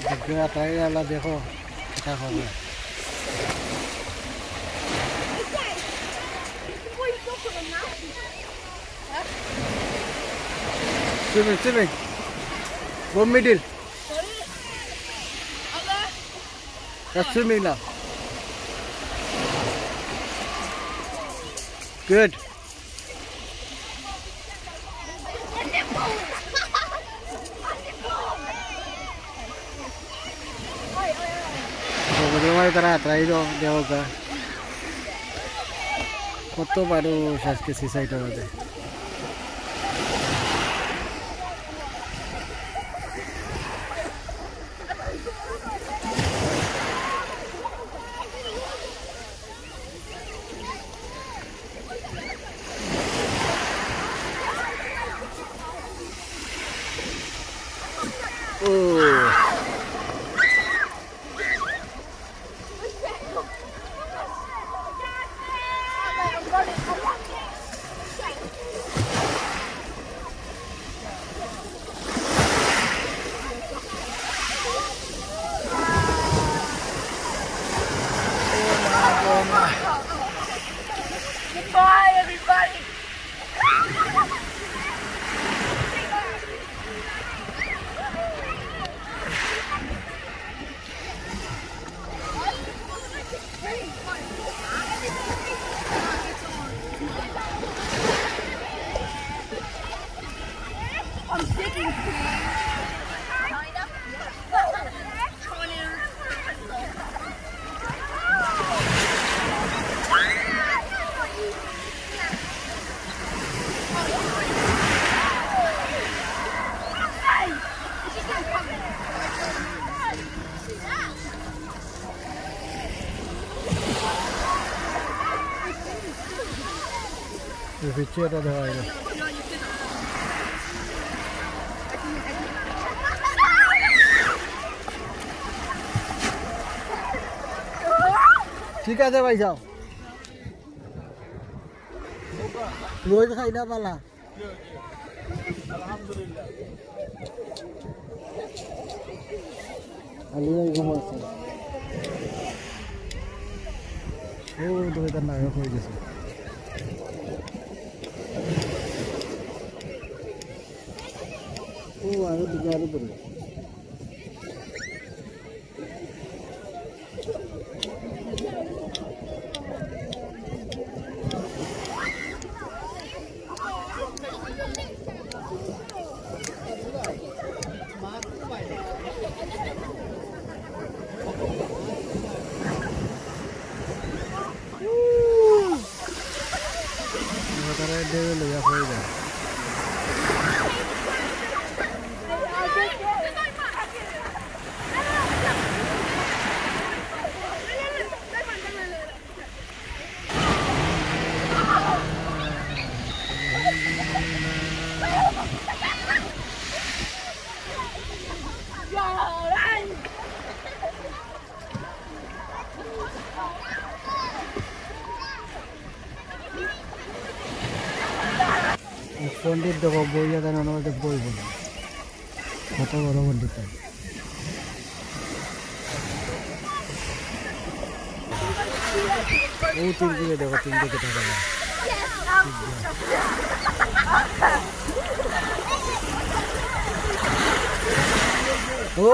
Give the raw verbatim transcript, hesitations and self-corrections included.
দেখো, তাই আল্লাহ দেখো, কিতা খবর। Swimming, swimming. Go middle. That's swimming now. Good. সমুদ্রর মাঝে তারা আতরাই দেওয়া যায়। কত মানুষ আজকে সিসাইডর মাঝে। Goodbye, everybody. পিছে এটা দেখা যায় না। ঠিক আছে ভাই, যাও। রোজ খাই না পালা। আলহামদুলিল্লাহ। আলী ভাই ঘুমাচ্ছে। ও, দুইটা নায়ক হয়ে গেছে। ও, আরো দুটো আরো পড়ে। তারা ঢেউ লইয়া পড়ে যায়। এক পণ্ডিত দেখো, বইয়া দেন, ওনার মধ্যে বই বলে। কত বড় পণ্ডিত তাই। ও তিন দিকে দেখো, তিন দিকে টাকা নেই। ও!